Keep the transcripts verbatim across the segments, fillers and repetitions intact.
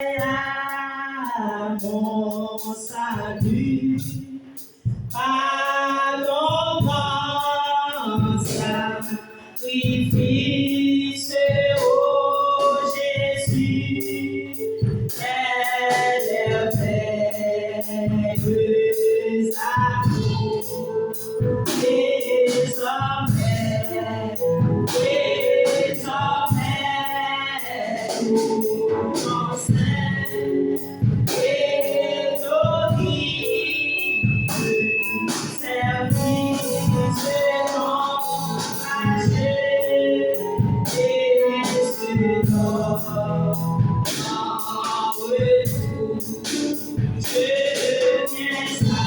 À mon salut, par ton grand sacrifice, ô Jésus, éternel amour, désormais, désormais, ton sein et ton service, ton racheté, et ce corps en retour. Je tiens ça.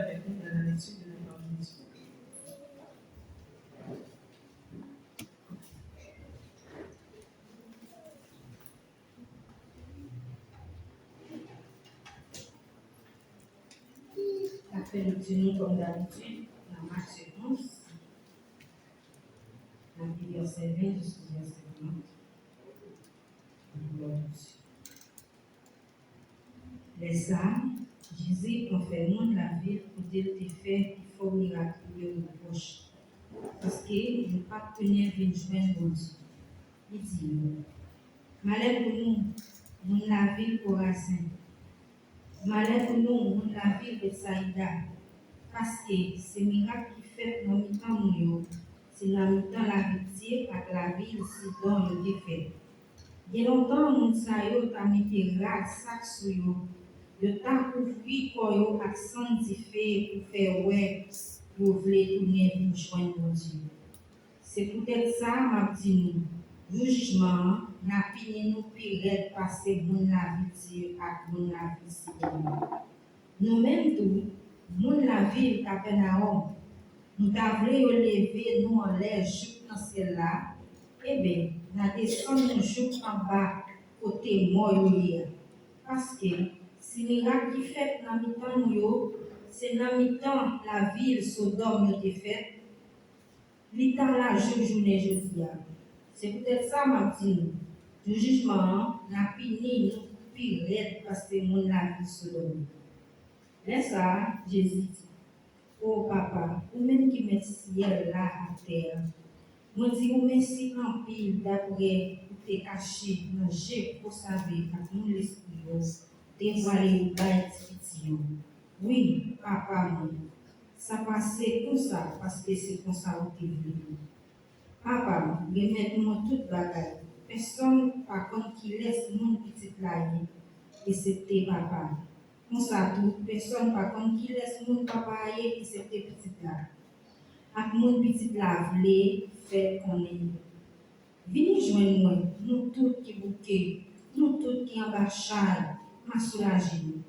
avec nous dans la lecture de la parole de Dieu. N ap fè lekti nou kòm dabitid nan Matye onz, n ap li vèsè ven jiska vèsè trant. Glwa a Dye. Lè sa a, Jezi pran fè moun lavil kote l te fè pifò mirak li yo repwòch, paske yo pa t tounen vin jwenn Bondye. Li di yo, "Malè pou nou, moun lavil Korazen! Malè pou nou, moun lavil Bètsayida! Paske se mirak ki fèt nan mitan nou yo, se nan mitan lavil Tir ak lavil Sidon yo te fèt. Gen lontan, moun sa yo ta mete rad sak sou yo, yo ta kouvri kò yo ak sann dife pou fè wè yo vle tounen vin jwenn Bondye. Se poutèt sa m ap di nou, jou jijman an, n a pini nou pi rèd pase moun lavil Tir ak moun lavil Sidon yo. Nou menm tou, moun lavil Kapènawòm, nou ta vle yo leve nou anlè jouk nan syèl la? Eben, n a desann nou jouk anba kote mò yo ye a. Paske, si mirak ki fèt nan mitan nou yo, se nan mitan lavil Sodòm yo te fèt, li ta la jouk jounen jodi a. Se poutèt sa m ap di nou, jou jijman an, n a pini nou pi rèd pase moun lavil Sodòm yo." Lè sa a, Jezi di, "O Papa, ou menm ki mèt syèl la ak tè a, mwen di ou mèsi anpil dapre ou te kache nan je gwo save ak moun lespri yo, devwale yo bay ti piti yo. Wi, Papa mwen, sa pase konsa paske se konsa ou te vle. Papa m, remèt mwen tout bagay. Pèsonn pa konn kilès moun Pitit la ye, esepte Papa. Konsa tou, pèsonn pa konn kilès moun Papa a ye, esepte Pitit la, ak moun Pitit la vle fè konnen yo. Vini jwenn mwen, nou tout ki bouke, nou tout ki anba chay, m a soulaje nou.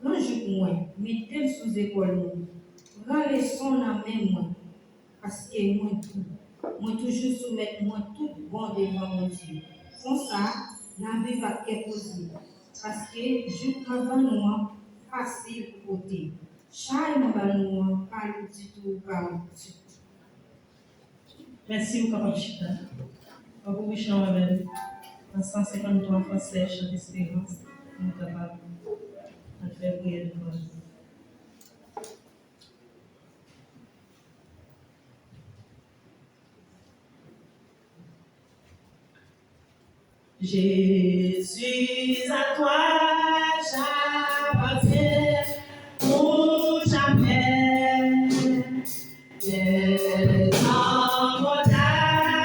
Pran jouk mwen, mete l sou zepòl nou, pran leson nan men mwen, paske mwen dou, mwen toujou soumèt mwen tout bon devan Bondye. Konsa, n a viv ak kè poze, paske jouk m ap ban nou an fasil pou pote. Chay m ap ban nou an pa lou ditou, pa wont ditou." Mèsi, ou kapab chita. Ann pou wi chan avè m. Nan san senkanntwa fransè, Chan Desperans, pou nou kapab al fè priyè devan nou. Jésus, à toi j'appartiens pour jamais. Les temps m'ont désormais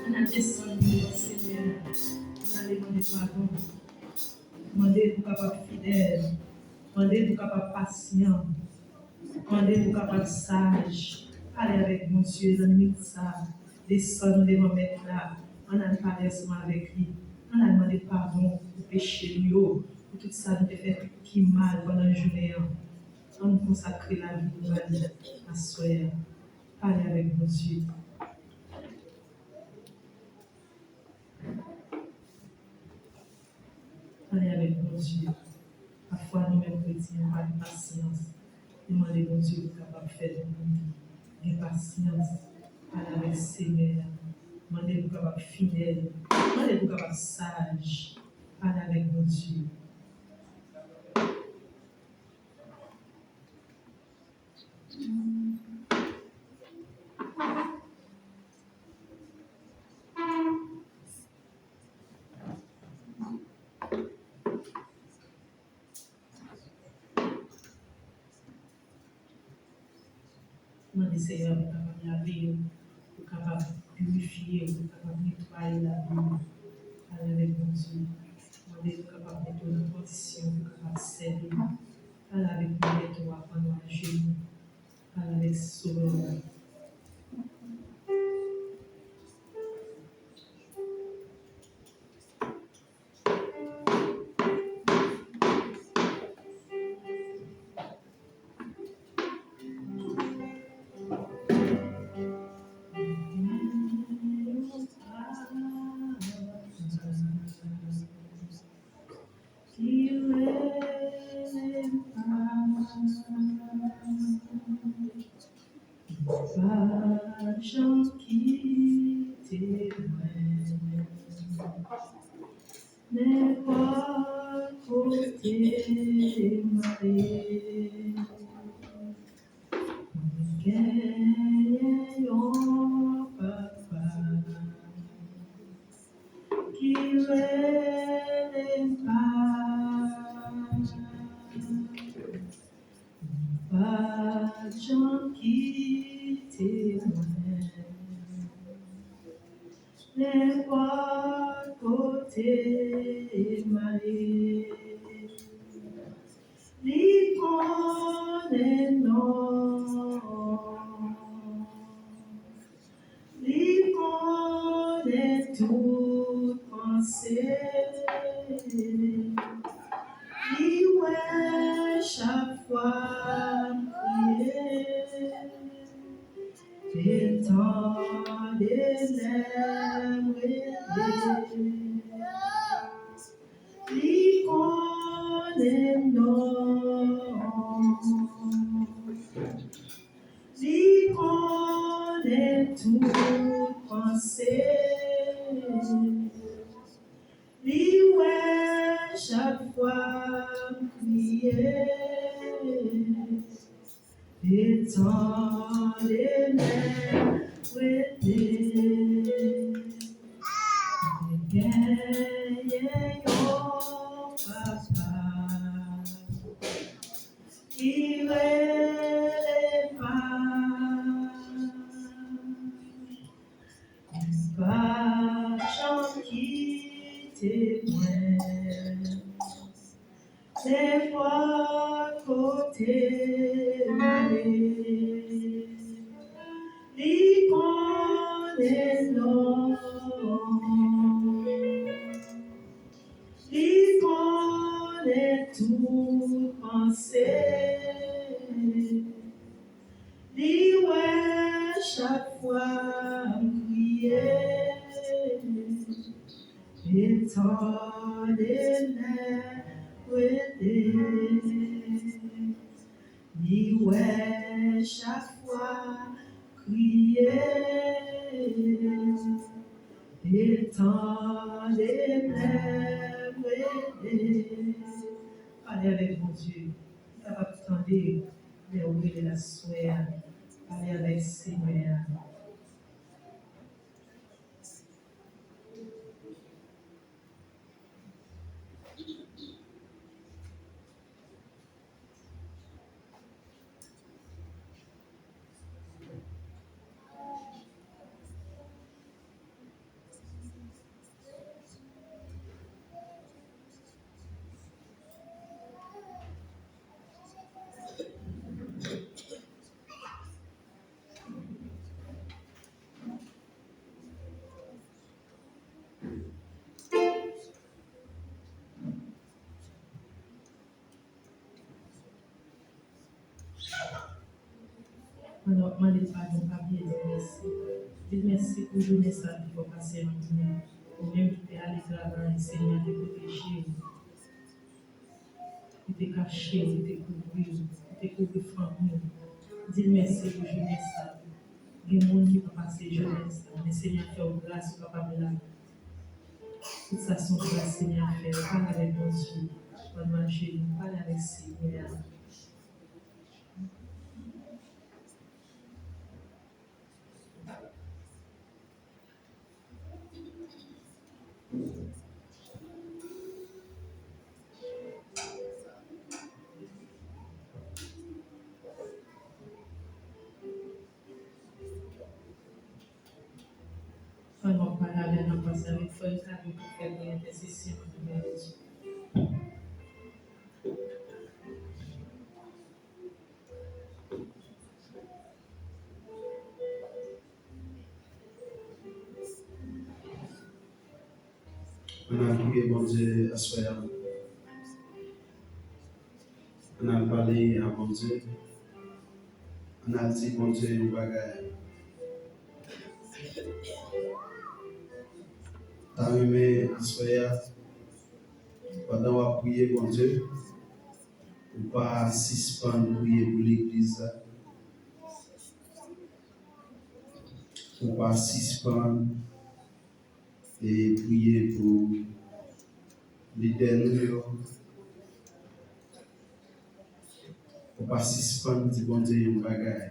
Ann al desann devan Senyè a. Ann ale mande padon. Mande pou w kapab fidèl. Mande pou w kapab pasyan. Mande pou w kapab saj. Pale avèk Bondye nan minit sa a. Desann devan Mèt la. Ann al pale ansanm avèk li. Ann al mande padon pou peche nou yo, pou tout sa nou te fè ki mal pandan jounen an. Ann konsakre lavi nou ba li aswè a. Pale avèk Bondye. Pale avèk Bondye. Pafwa, nou menm kretyen, nou pa gen pasyans. Nou mande Bondye pou kapab fè nou gen pasyans. Pale avèk Senyè a. Mande pou kapab fidèl. Mande pou kapab saj. Pale avèk Bondye. Mande Seyè a pou kapab lave yo, pou kapab pirifye yo, pou kapab netwaye lavi yo. Pale avèk Bondye. Mande pou kapab mete w nan kondisyon pou kapab sèvi. Pale avèk Kreyatè w a pandan w ajenou. Pale avèk Sovè w la. Ki rele pa, pa janm kite mwen. Nenpòt kote m ale, mwen genyen yon papa ki rele pa. Pa janm kite mwen. Nenpòt kote m ale, li konnen non. Li konnen tout panse. Li wè chak fwa m kriye. Li tande lè m rele. Li konnen non. Li konnen tout panse. Li wè chak fwa m kriye. Li tande lè m rele. Mwen genyen yon papa ki rele pa. Pa janm kite mwen. Nenpòt kote m ale, li konnen non. Li konnen tout panse. Li wè chak fwa m kriye. Li tande lè m rele. Li wè chak fwa m kriye. Li tande lè m rele. Pale avèk Bondye. Li kapab tande lè w rele l aswè a. Pale avèk Senyè a. Pandan w ap mande l padon, pa bliye di l mèsi. Di l mèsi pou jounen sa a ki fè w pase ann nou. Ou menm ki te ale travay, Senyè te pwoteje w. Li te kache w, li te kouvri w, li te kouvri fanmi w. Di l mèsi pou jounen sa a. Gen moun ki pa pase jounen sa a, men Senyè fè w gras, ou kapab la. Tout sa se yon gras Senyè fè. Pale avèk Bondye. Pandan w ajenou, pale avèk Senyè a. Pandan w ap pale avè l, n ap pase avèk frè Kado pou fè li entèsesyon an. Mèsi. Ann al priye Bondye aswè a. Ann al pale a Bondye. Ann al di Bondye yon bagay. Ta renmen aswè a, pandan w ap priye Bondye, ou pa sispann priye pou legliz la. Ou pa sispann e priye pou lidè nou yo. Ou pa sispann di Bondye yon bagay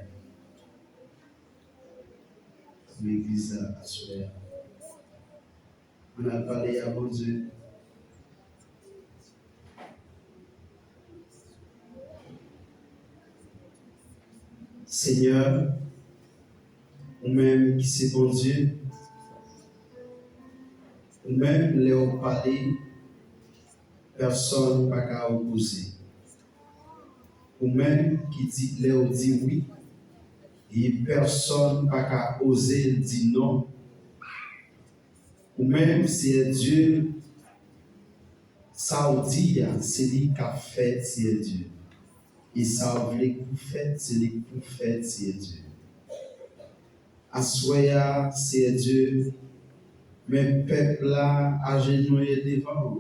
pou legliz la aswè a. Ann al pale a Bondye. Senyè, ou menm ki se Bondye, ou menm lè w pale, pèsonn pa ka opoze. Ou menm ki di lè w di wi, e pèsonn pa ka oze di non. Ou menm, Seyè Dye, sa w di a, se li k ap fèt, Seyè Dye. E sa w vle pou fèt, se li k pou fèt, Seyè Dye. Aswè a, Seyè Dye, men pèp la ajenouye devan w.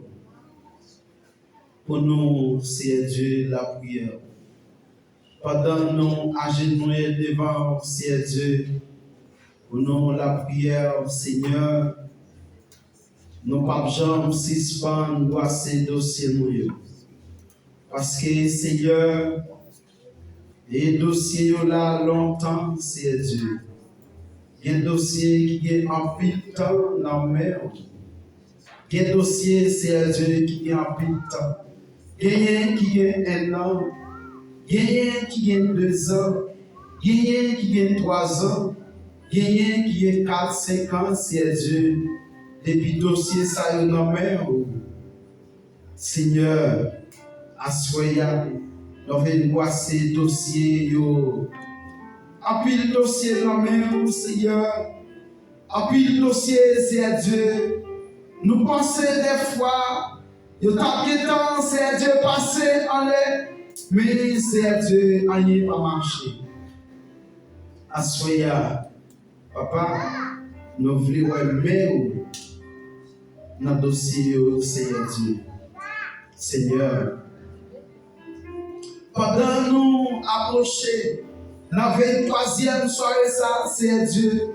Pou nou, Seyè Dye, lapriyè. Pandan nou ajenouye devan w, Seyè Dye, pou nou lapriyè, Senyè, nou p ap janm sispann gwase dosye nou yo. Paske, Senyè, e dosye yo la lontan, Seyè Dye. Gen dosye ki gen anpil tan nan men w. Gen dosye, Seyè Dye, ki gen anpil tan. Genyen ki gen ennan, genyen ki gen dezan, genyen ki gen twazan, genyen ki gen kat, senk an, Seyè Dye, depi dosye sa yo nan men w. Senyè, aswè a, nou vin gwase dosye yo. Anpil dosye nan men w, Senyè. Anpil dosye, Seyè Dye. Nou panse dèfwa, yo t ap gentan, Seyè Dye, pase anlè. Men, Seyè Dye, anyen pa mache. Aswè a, Papa, nou vle wè men w nan dosye yo, Seyè Dye. Senyè, pandan nou apwoche nan venntwazyèm sware sa, Seyè Dye,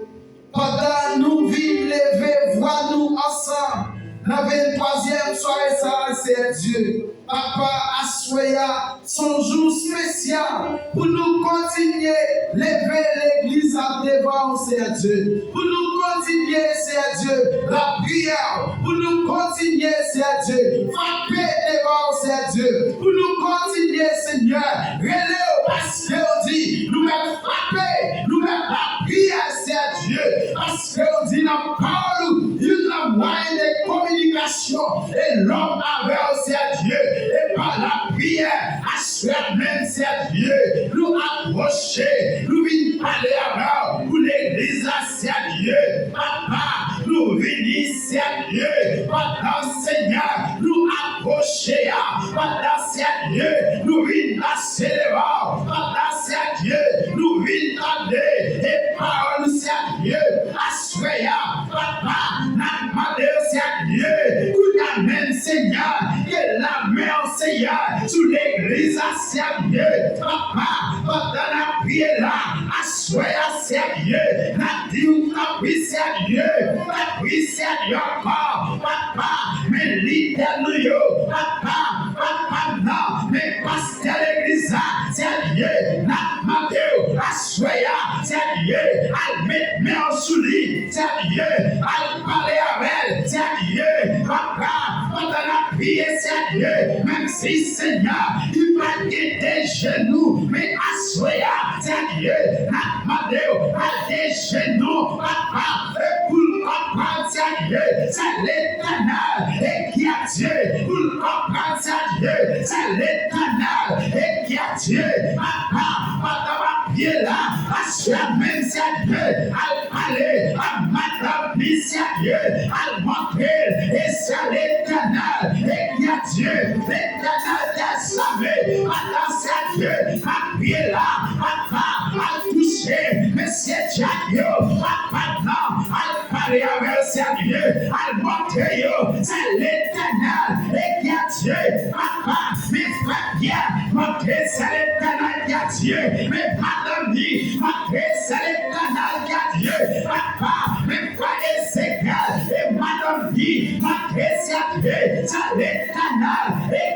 pandan nou vin leve vwa nou ansanm nan venntwazyèm sware sa, Seyè Dye, Papa, aswè a, s on jou espesyal pou nou kontinye leve legliz la devan w, Seyè Dye. Pou nou kontinye, Seyè Dye, lapriyè, pou nou kontinye, Seyè Dye, frape devan w, Seyè Dye. Pou nou kontinye, Senyè, rele w, paske w di nou mèt frape, nou mèt lapriyè, Seyè Dye. Paske w di nan pawòl ou, youn nan mwayen de kominikasyon e lòm avè w, Seyè Dye, e pa lapriyè. Aswè a menm, Seyè Dye, nou apwoche, nou vin pale avè w pou legliz la, Seyè Dye. Papa, nou vini, Seyè Dye, pandan, Senyè, nou apwoche a, pandan, Seyè Dye, nou vin pase devan w, pandan, Seyè Dye, nou vin tande e pawòl ou, Seyè Dye. Aswè a, Papa, n ap mande w, Seyè Dye, kounye a menm, Senyè, ke lanmen w, Senyè, sou legliz la, Seyè Dye. Papa, pandan n ap priye la, aswè a, Seyè Dye, n ap di w tanpri, Seyè Dye, tanpri, Seyè Dye, ankò. Papa, men lidè nou yo, Papa, Papa m nan, men pastè legliz la, Seyè Dye, n ap mande w, aswè a, Seyè Dye, al met men w sou li, Seyè Dye, al pale avè l, Seyè Dye, Papa, pandan n ap priye, Seyè Dye, menm si, Senyè, li pa t gen de jenou, men aswè a, Seyè Dye, n ap mande w, al de jenou, Papa, e pou l konprann, Seyè Dye, se Letènèl e ki a Dye, pou l konprann, Seyè Dye, se Letènèl e ki a Dye. Papa, pandan m ap priye la, aswè a menm, Seyè Dye, al pale a madanm li, Seyè Dye, al montre l, e Seyè Dye, Letènèl dèzame, pandan Sènyè a pye la, papa, al touche mesye djab yo, papa, nan, al pale avè yo, Sènyè, al montre yo se Letènèl ki a Dye, papa, men frè Pyè montre se Letènèl ki a Dye, men madanm li montre se Letènèl ki a Dye, papa, men frè Ezekyèl e madanm li montre se a Dye, se Letènèl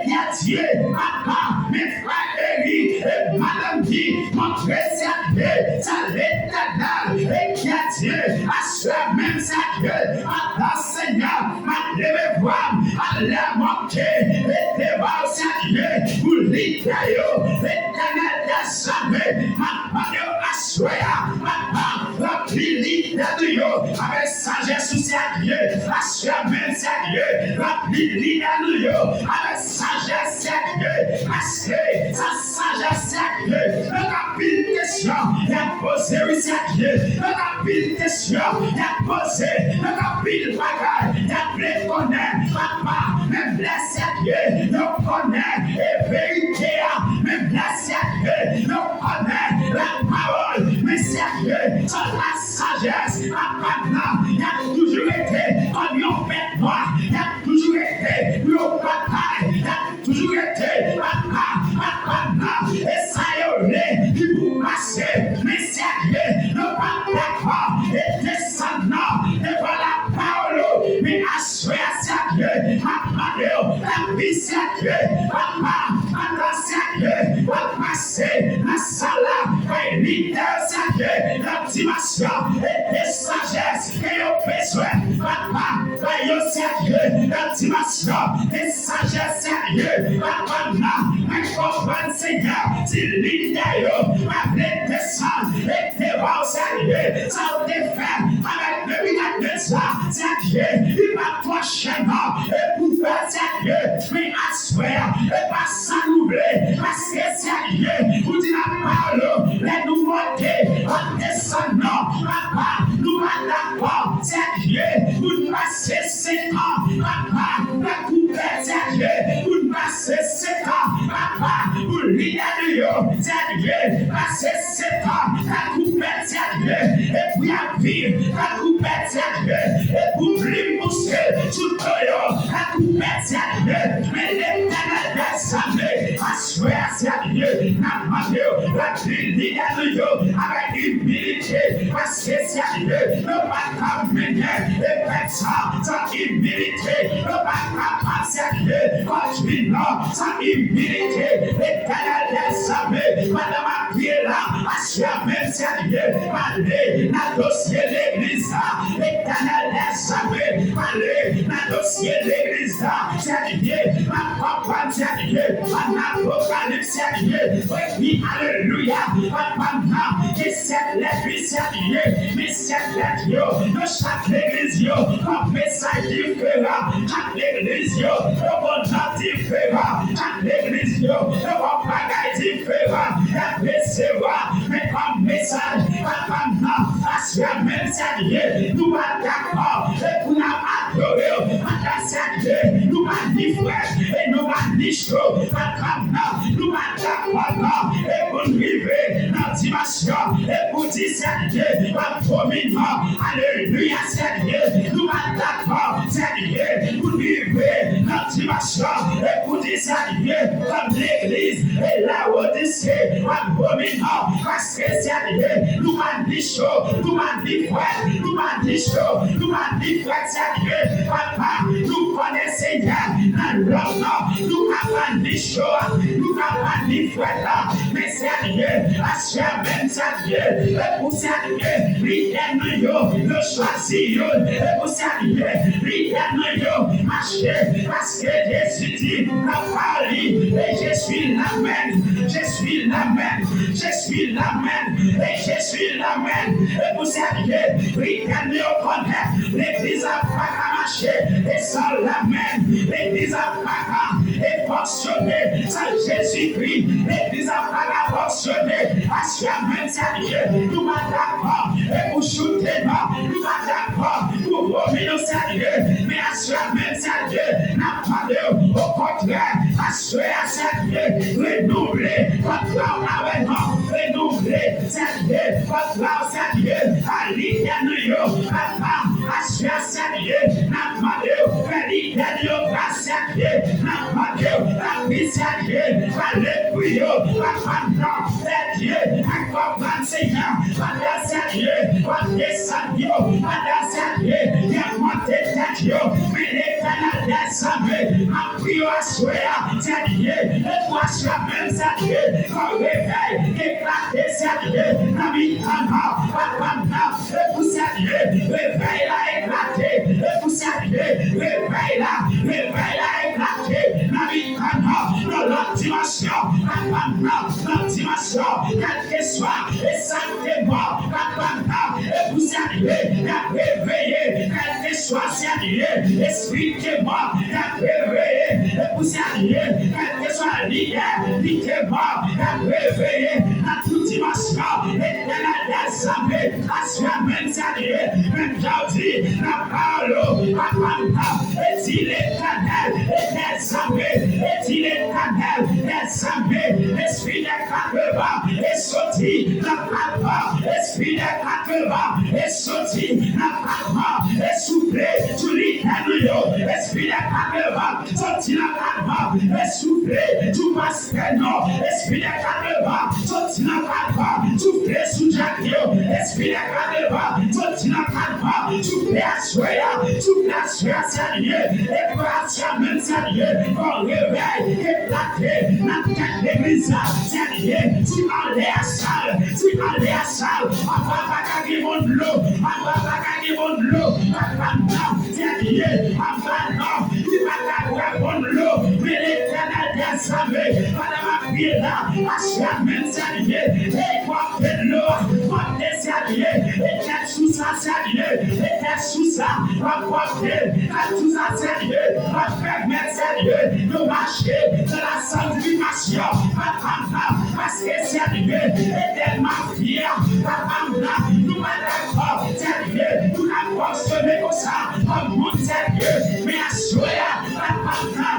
ki a Dye, papa, men frè Eli e madanm li montre se a Dye, se Letènèl ki a Dye, aswè menm se a Dye, papa Senyè, m ap leve vwa m, alè monte e devan w se a Dye, pou lidè yo, Letènèl dèzame, m ap mande w aswè a, papa, ranpli lidè nou yo avèk sajès ou se a Dye, aswè menm se a Dye, ranpli lidè nou yo avèk sajès se a Dye, paske sa sajès se a Dye, nan anpil kesyon y ap poze wi se a Dye, nan anpil kesyon y ap poze, nan anpil bagay y ap vle konnen, papa, menm lè se a Dye, yo konnen e verite a, menm lè se a Dye, yo konnen la pawòl, men se a Dye, se la sajès, papa, nan, y ap toujou rete kòm yon bèt nwa, y ap toujou rete pou yo batay, y ap toujou rete, papa, papa, nan, e sa yo vle ki pou pase, men se a Dye, nou p ap dakò e desann nan devan la pawòl ou, men aswè a se a Dye, m ap mande w, tanpri se a Dye, papa, pandan se a Dye, w ap pase nan sal la, bay lidè yo se a Dye, nan dimansyon e de sajès ke yo bezwen, papa, bay yo se a Dye, nan dimansyon de sajès se a Dye, papa, nan, mwen konprann, Senyè, si lidè yo pa vle desann e devan w se a Dye, sa w te fè avèk Nebikadneza se a Dye, li pa twò chè non, e pou fè se a Dye, men aswè a, e pa sa nou vle, paske se a Dye, ou di nan pawòl ou, lè nou monte, w ap desann non, papa, nou pa dakò, se a Dye, pou n pase setan, papa, nan kouvèti a Dye, pou n pase setan, papa, pou lidè nou yo, se a Dye, pase setan, nan kouvèti a Dye, e pou y ap viv, nan kouvèti a Dye, e pou plim pouse sou do yo, nan kouvèti a Dye, men Letènèl dèzame, aswè a se a Dye, n ap mande w, ranpli lidè nou yo, avèk imilite, paske se a Dye, nou pa ka mennen e pèp sa, san imilite, nou pa kapab se a Dye, kondui nou, san imilite, Letènèl dèzame, pandan m ap priye la, aswè a menm se a Dye, pale nan dosye legliz la, Letènèl dèzame, pale nan dosye legliz la, se a Dye, m ap konprann se a Dye, an Apokalips se a Dye, epi alelouya, papa m nan, gen sèt lèt wi se a Dye, men sèt lèt yo, nan chak legliz yo, yon mesaj diferan, chak legliz yo, yon bonjan diferan, chak legliz yo, yon bagay diferan, y ap resevwa, men kòm mesaj, papa m nan, aswè a menm se a Dye, nou pa dakò, e pou n ap adore w, pandan se a Dye, nou pa ni frèt, e nou pa ni cho, papa m nan, nou pa dakò non, e pou n rive nan dimansyon, e pou di se a Dye, w ap domine, alelouya, se a Dye, nou pa dakò, se a Dye, pou n rive nan dimansyon, e pou di se a Dye, kòm legliz, e Lawodise, w ap domine, paske se a Dye, nou pa ni cho, nou pa ni frèt, nou pa ni cho, nou pa ni frèt, se a Dye, papa, nou konnen Senyè, nan lòm nan, nou ka pa ni cho, nou ka pa ni frèt la, men se a Dye, aswè a menm se a Dye, e pou se a Dye, lidè nou yo, yo chwazi youn, e pou se a Dye, lidè nou yo, mache, paske Jezi di, nan pawòl li, e je suis l'Amen, je suis l'Amen, je suis l'Amen, e je suis l'Amen, e pou se a Dye, lidè nou yo konnen, legliz la pa ka mache, e san Lamen, legliz la pa ka, e fonksyone, san Jezikri, legliz la pa ka fonksyone, aswè a menm se a Dye, nou pa dakò, e pou choute non, nou pa dakò, pou vomi non se a Dye, men aswè a menm se a Dye, n ap mande w, okontrè, Dye, a lidè nou yo, papa, aswè a Sènyè, n ap mande w, fè lidè nou yo gras Sènyè, n ap mande w, tanpri Sènyè, pale pou yo, papa m nan, Sènyè, ak kòmann Seyè, pandan Sènyè, w ap desann yo, pandan Sènyè, y ap monte tèt yo, men Letènèl dèzame, m ap priye w aswè a, Sènyè, e pou aswè a menm, Sènyè, fè w revèy, eklate, Sènyè, nan mitan nan, papa m nan, e pou Sènyè, revèy la eklate, e pou Sènyè, revèy la, revèy la eklate, nan mitan nan, nan lòt dimansyon, papa m nan, nan dimansyon, kèlkeswa, e sa k te mò, papa m nan, e pou Sènyè, y ap reveye, kèlkeswa, Sènyè, espri k te mò, y ap reveye, e pou Sènyè, kèlkeswa lidè, li te mò, y ap reveye, nan tout dimansyon, Letènèl dèzame, aswè a menm, Sènyè, menm jan w di, nan pawòl ou, papa m nan, e di Letènèl, e dèzame, e di Letènèl, dèzame, espri dè kat van, e soti nan kat van, espri dè kat van, e soti nan kat van, e soufle sou lidè nou yo, espri dè kat van, soti nan kat van, e soufle sou pastè nou, espri dè kat van, soti nan kat van, soufle sou dyak yo, espri dè kat van, soti nan kat van, soufle aswè a, soufle aswè a, Sènyè, e pou aswè a menm, Sènyè, fè w revèy, eklate nan tèt legliz la, Sènyè, si anlè a sal, si anlè a sal, anba bagay ki bon dlo, anba bagay ki bon dlo, papa m nan, Sènyè, anba non, ki pa ka bwè bon dlo, men Letènèl dèzame, pandan m ap priye la, aswè a menm, Sènyè, e pòte dlo a, pòte, Sènyè, e tèt sous la, Sènyè, e tèt sous la, w ap pòte l, tèt sous la, Sènyè, w ap pèmèt, Sènyè, nou mache nan la sanktifikasyon, papa m nan, paske, Sènyè, e tèlman Papa m la, nou pa dakò, Sènyè, pou n ap fonksyone konsa, kòm moun, Sènyè, men aswè a, papa m la,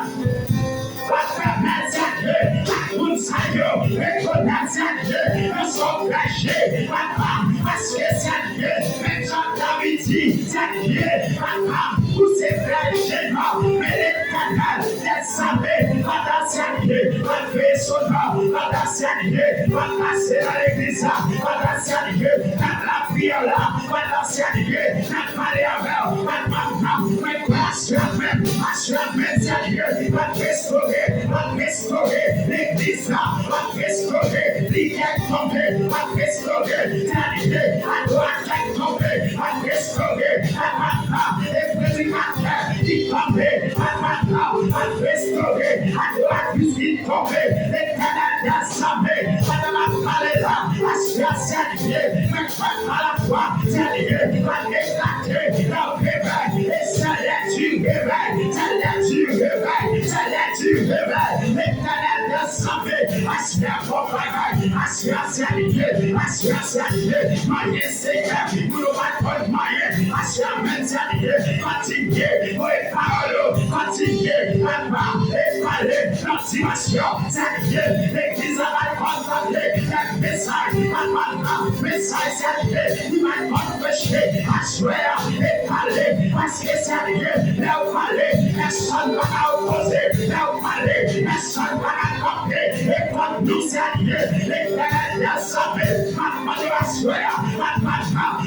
w ap pèmèt, Sènyè, chak moun sa yo rekonèt, Sènyè, yo se w bèje, papa, paske, Sènyè, menm jan David di, Sènyè, papa, ou se bèje nou, men Letènèl dèzame, pandan, Sènyè, w ap veye sou nou, pandan, Sènyè, w ap pase nan legliz la, pandan, Sènyè, n ap lapriyè la, pandan, Sènyè, n ap pale avè w, papa m nan, mwen kwè aswè a menm, aswè a menm, Sènyè, w ap restore, w ap restore legliz la, w ap restore lidè k tonbe, w ap restore, Sènyè, adora- Tonbe, ap restore, papa, e predikatè ki tonbe, papa, ap restore, adoratris ki tonbe, Letènèl dèzame, pandan m ap pale la, aswè a, Sènyè, mwen kwè pa lafwa, Sènyè, va eklate nan revèy, e se lè di revèy, se lè di revèy, se lè di revèy, Letènèl dèzame, aswè a, bon bagay, aswè a, Sènyè, aswè a, Sènyè, mwen Senyè, pou nou pa konn manyen, aswè a menm, Sènyè, kontinye voye pawòl ou, kontinye, papa, e pale nan dimansyon, Sènyè, legliz la pa konn tande kèk mesaj, papa, mesaj, Sènyè, li pa konn preche, aswè a, e pale, paske, Sènyè, lè w pale, pèsonn pa ka opoze, lè w pale, pèsonn pa ka kanpe, e kont nou, Sènyè, Letènèl dèzame, m ap mande w aswè a, papa,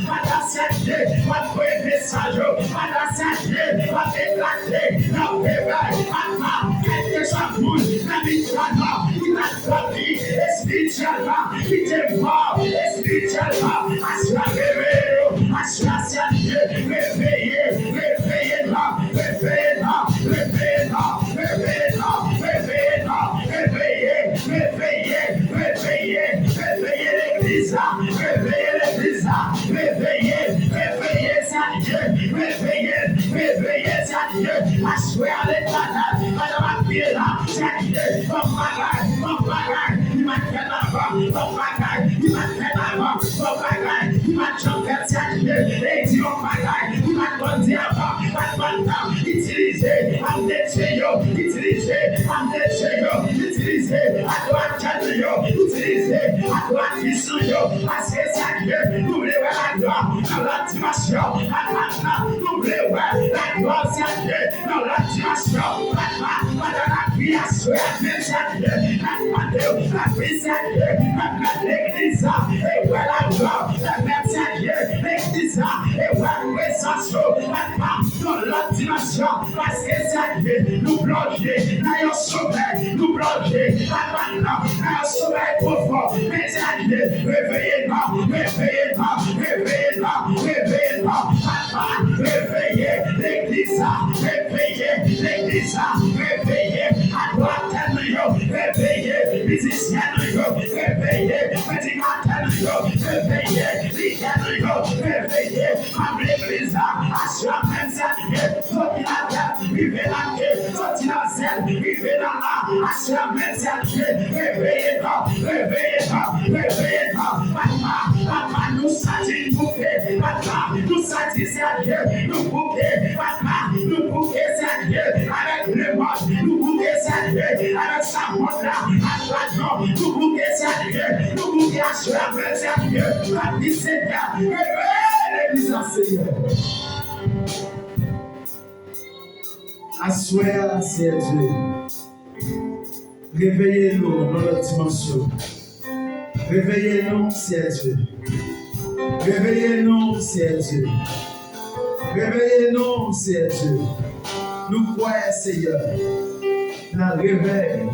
pandan, Sènyè, w ap voye mesaj ou, pandan, Sènyè, w ap eklate nan revèy, papa, kèlkeswa moun nan mitan nou ki t ap dòmi espirityèlman, ki te mò espirityèlman, aswè a, reveye yo, aswè a, Sènyè, reveye, reveye nou, reveye nou, reveye nou, reveye nou, reveye nou, reveye, reveye, reveye, reveye legliz la, reveye legliz la, reveye, reveye, Sènyè, reveye, reveye, Sènyè, aswè a, Letènèl, pandan m ap priye la, Sènyè, fè yon bagay, fè yon bagay, li pa t fèt avan, fè yon bagay, li pa t fèt avan, fè yon bagay, li pa t janm fèt, Sènyè, e di yon bagay, Nan lòt dimansyon, papa, nou vle wè laglwa Sèdye. Nan lòt dimansyon, papa, pandan n ap priye aswè a, menm Sèdye, n ap mande w, n ap priye Sèdye, pèmèt legliz la e wè laglwa w, pèmèt Sèdye, legliz la e wè prezans ou, papa, nan lòt dimansyon, paske Sèdye, nou plonje nan yon somèy, nou plonje, papa, nan yon somèy pwofon, men Sèdye, reveye nou, reveye nou, reveye nou, reveye nou, papa, reveye legliz la, reveye legliz la, reveye adwatè nou yo, reveye mizisyen nou yo, reveye predikatè nou yo, reveye lidè nou yo, reveye manm legliz la, aswè a menm Sèdye, dominatè, rive lakè, soti nan zèl, rive nan a, aswè a menm Sèdye, reveye nou, reveye nou, reveye nou, papa, papa, nou santi n bouke, papa, nou santi Sèdye, nou bouke, papa, nou bouke Sèdye, avèk lemòn, nou bouke Sèdye, avèk sa mond la ap ba nou, nou bouke Sèdye, nou bouke aswè a menm Sèdye, papi Senyè, reveye legliz la Senyè. Aswè a, Seyè Dye, reveye nou nan lòt dimansyon. Reveye nou, Seyè Dye. Reveye nou, Seyè Dye. Reveye nou, Seyè Dye. Nou kwè, Seyè, nan revèy,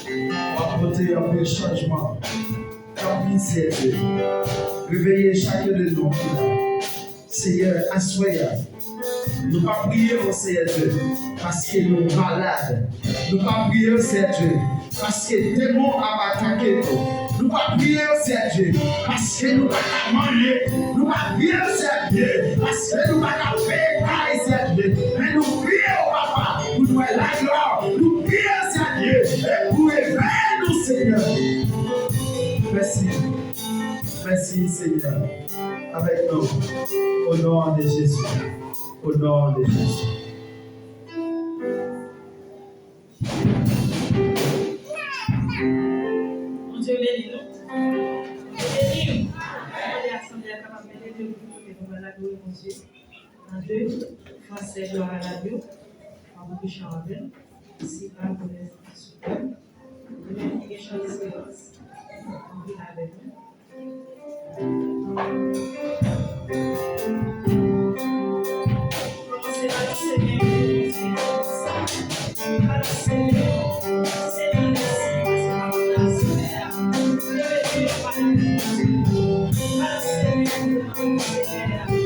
w ap pote anpil chanjman. Tanpri, Seyè Dye, reveye chak youn de nou ki la. Seyè, aswè a, nou pa priye w, Seyè Dye, paske nou malad. Nou pa priye w, Seyè Dye, paske demon ap atake nou. Nou pa priye w, Seyè Dye, paske nou pa ka manje. Nou pa priye w, Seyè Dye, paske nou pa ka peye kay, Seyè Dye. Men nou priye w, papa, pou n wè laglwa w. Nou priye w, Seyè Dye, e pou reveye nou, Seyè. Mèsi. Mèsi, Seyè. Avèk nou. Au nom de Jésus. Au nom de Jésus. Bondye beni nou. Bondye beni nou. Mande asanble a kapab leve pou nou, pou nou adore Bondye. Nan de fransè, glwa a Dye. Mwen pou chan avè l. Si pa, pou lè, si pa. Ou menm ki gen chan esperans, anvi avèk nou. Kòmanse balanse men w pou Bondye konsa. Balanse men w. Senyè, mèsi paske w ap nan aswè a. Leve men w pou Bondye. Balanse men w pou Senyè a.